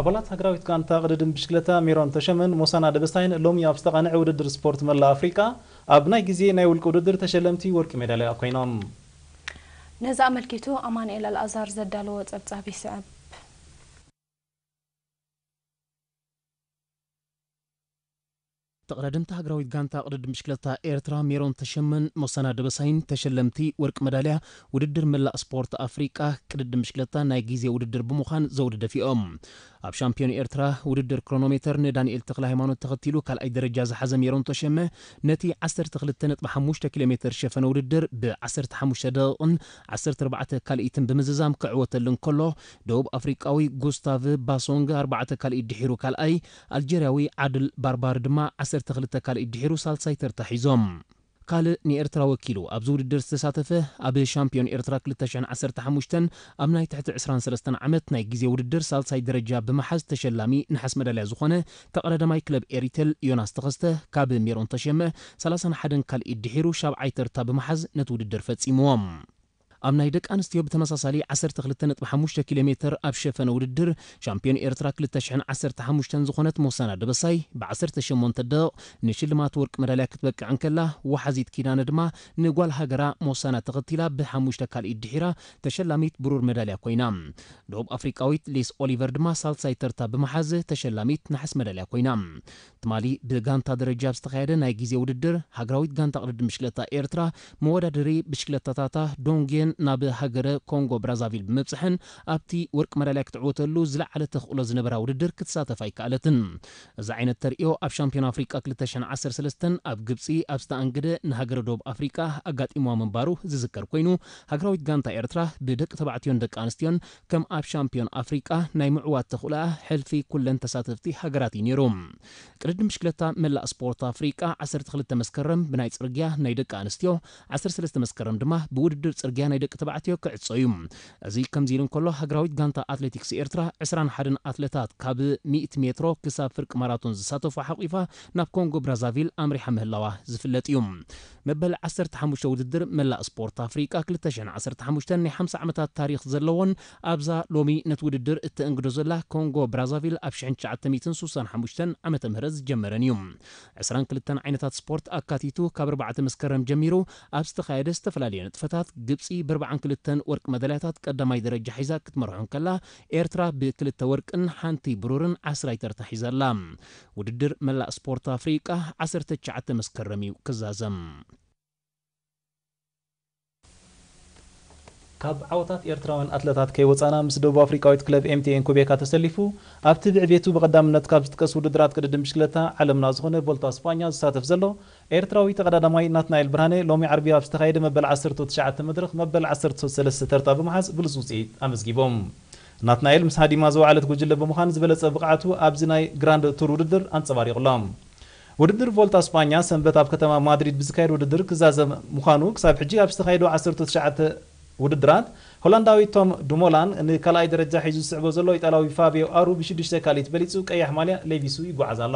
ኣባላት ሃገራዊት ጋንታ ቅድድም ብሽክለታ ሜሮን ተሸመን ሞሳና ደበሳይን ሎሚ ኣብ ዝተቓንዐ ውድድር ስፖርት መላእ ኣፍሪቃ ኣብ ናይ ግዜ ናይ ውልቂ ውድድር ተሸለምቲ ወርቂ ሜዳልያ ኮይኖም። ነዚ ኣመልኪቱ ኣማኑኤል ኣልኣዛር ዘዳለዎ ጸብጻብ ይስዕብ። ተቐዳደምቲ ሃገራዊት ጋንታ ቅድድም ብሽክለታ ኤርትራ ሜሮን ተሸመን ሞሳና ደበሳይን ተሸለምቲ ወርቂ መዳልያ ውድድር መላእ ስፖርት ኣፍሪቃ ቅድድም ብሽክለታ ናይ ግዜ ውድድር ብምዃን ዘውዲ ደፊኦም። ኣብ ሻምፒዮን ኤርትራ ውድድር ክሮኖሜተር ንዳንኤል ተኽለ ሃይማኖት ተኸቲሉ ካልኣይ ደረጃ ዝሓዘ ሜሮን ተሸመ ነቲ ዓሰርተ ክልተ ነጥቢ ሓሙሽተ ኪሎ ሜተር ሸፈነ ውድድር ብ ዓሰርተ ሓሙሽተ ደቂቕን ዓሰርተ ኣርባዕተ ካልኢትን ብምዝዛም ክዕወተሉ እንከሎ፣ ደቡብ ኣፍሪቃዊ ጉስታቭ ባሶንግ ኣርባዕተ ካልኢት ድሒሩ ካልኣይ፣ ኣልጀርያዊ ዓድል ባርባር ድማ ዓሰርተ ክልተ ካልኢት ድሒሩ ሳልሳይ ተርታ ሒዞም። ካልእ ንኤርትራ ወኪሉ ኣብዚ ውድድር ዝተሳተፈ፣ ኣብ ሻምፒዮን ኤርትራ ክልተ ሽሕን ዓሰርተ ሓሙሽተን ኣብ ናይ ትሕቲ ዕስራን ሰለስተን ዓመት ናይ ግዜ ውድድር ሳልሳይ ደረጃ ብምሓዝ ተሸላሚ ነሓስ መዳልያ ዝኾነ ተቐዳዳማይ ክለብ ኤሪቴል ዮናስ ተኸስተ ካብ ሜሮን ተሸመ ሰላሳን ሓደን ካልኢት ድሒሩ ሻብዓይ ተርታ ብምሓዝ ነቲ ውድድር ፈጺምዎ። ኣብ ናይ ደቂ ኣንስትዮ ብተመሳሳሊ ዓሰርተ ክልተ ነጥቢ ሓሙሽተ ኪሎ ሜተር ኣብ ሸፈነ ውድድር ሻምፒዮን ኤርትራ ክልተ ሽሕን ዓሰርተ ሓሙሽተን ዝኾነት ሞሳና ደበሳይ ብ ዓሰርተ ሸሞንተ ደቂቕ ንሽልማት ወርቂ መዳልያ ክትበቅዕ እንከላ፣ ወሓዚት ኪዳነ ድማ ንጓል ሃገራ ሞሳና ተኸቲላ ብሓሙሽተ ካልኢት ድሒራ ተሸላሚት ብሩር መዳልያ ኮይና። ደቡብ ኣፍሪቃዊት ሊስ ኦሊቨር ድማ ሳልሳይ ተርታ ብምሓዝ ተሸላሚት ነሓስ መዳልያ ኮይና። ትማሊ ብጋንታ ደረጃ ኣብ ዝተኻየደ ናይ ግዜ ውድድር፣ ሃገራዊት ጋንታ ቅድድም ብሽክለታ ኤርትራ መወዳደሪ ብሽክለታታታ ዶንጌን ናብ ሃገረ ኮንጎ ብራዛቪል ብምብጽሐን ኣብቲ ወርቂ መዳልያ ክትዕወተሉ ዝለዓለ ተኽእሎ ዝነበራ ውድድር ክትሳተፍ ኣይከኣለትን። እዚ ዓይነት ተርእዮ ኣብ ሻምፒዮን ኣፍሪቃ ክልተ ሽሕን ዓሰርተ ሰለስተን ኣብ ግብጺ ኣብ ዝተኣንገደ ንሃገረ ደቡብ ኣፍሪቃ ኣጋጢምዋ ምንባሩ ዝዝከር ኮይኑ፣ ሃገራዊት ጋንታ ኤርትራ ብደቂ ተባዕትዮን ደቂ ኣንስትዮን ከም ኣብ ሻምፒዮን ኣፍሪቃ ናይ ምዕዋት ተኽእሎኣ ሕልፊ ኩለን ተሳተፍቲ ሃገራት እዩ ነይሩ። ቅድድም ብሽክለታ መላእ ስፖርት ኣፍሪቃ ዓሰርተ ክልተ መስከረም ብናይ ጽርግያ ናይ ደቂ ኣንስትዮ፣ ዓሰርተ ሰለስተ መስከረም ድማ ብውድድር ጽርግያ ናይ ደቂ ተባዕትዮ ክዕጾ እዩ። እዚ ከምዚ ኢሉ እንከሎ፣ ሃገራዊት ጋንታ ኣትሌቲክስ ኤርትራ ዕስራን ሓደን ኣትለታት ካብ ሚእቲ ሜትሮ ክሳብ ፍርቂ ማራቶን ዝሳተፉ ሓቒፋ ናብ ኮንጎ ብራዛቪል ኣምሪሓ ምህላዋ ዝፍለጥ እዩ። መበል ዓሰርተ ሓሙሽተ ውድድር መላእ ስፖርት ኣፍሪቃ ክልተ ሽሕን ዓሰርተ ሓሙሽተን ናይ ሓምሳ ዓመታት ታሪኽ ዘለዎን ኣብዛ ሎሚ ነቲ ውድድር እተእንግዶ ዘላ ኮንጎ ብራዛቪል ኣብ ሽሕን ትሽዓተ ሚእትን ስሳን ሓሙሽተን ዓመተ ምህረት ዝጀመረን እዩ። ዕስራን ክልተን ዓይነታት ስፖርት ኣካቲቱ ካብ ኣርባዕተ መስከረም ጀሚሩ ኣብ ዝተኻየደ ዝተፈላለየ ንጥፈታት ግብጺ ብኣርባዓን ክልተን ወርቂ መዳልያታት ቀዳማይ ደረጃ ሒዛ ክትመርሖ እንከላ፣ ኤርትራ ብክልተ ወርቅን ሓንቲ ብሩርን ዓስራይ ተርታ ሒዛ ኣላ። ውድድር መላእ ስፖርት ኣፍሪቃ ዓሰርተ ትሽዓተ መስከረም እዩ ክዛዘም። ካብ ዓወታት ኤርትራውያን ኣትለታት ከይወጻና፣ ምስ ደቡብ ኣፍሪቃዊት ክለብ ኤምቲኤን ኩቤካ ተሰሊፉ ኣብቲ ብዕቤቱ ብቐዳምነት ካብ ዝጥቀስ ውድድራት ቅድድም ብሽክለታ ዓለምና ዝኾነ ቮልታ ስፓኛ ዝሳተፍ ዘሎ ኤርትራዊ ተቐዳዳማይ ናትናኤል ብርሃነ ሎሚ ዓርቢ ኣብ ዝተኻየደ መበል ዓሰርተ ትሽዓተ መድረኽ መበል ዓሰርተ ሰለስተ ተርታ ብምሓዝ ብሉጽ ውጽኢት ኣመዝጊቦም። ናትናኤል ምስ ሃዲማ ዝወዓለት ጉጅለ ብምዃን ዝበለጸ ብቕዓቱ ኣብዚ ናይ ግራንድ ቱር ውድድር ኣንጸባሪቑ ኣሎ። ውድድር ቮልታ ስፓኛ ሰንበት ኣብ ከተማ ማድሪድ ብዝካየድ ውድድር ክዛዘም ምዃኑ ክሳብ ሕጂ ኣብ ዝተኻየዱ ዓሰርተ ትሽዓተ ውድድራት ሆላንዳዊ ቶም ዱሞላን ንካልኣይ ደረጃ ሒዙ ዝስዕቦ ዘሎ ኢጣልያዊ ፋቢዮ ኣሩ ብሽዱሽተ ካልኢት በሊጹ ቀያሕ ማልያ ለቢሱ ይጓዓዝ ኣሎ።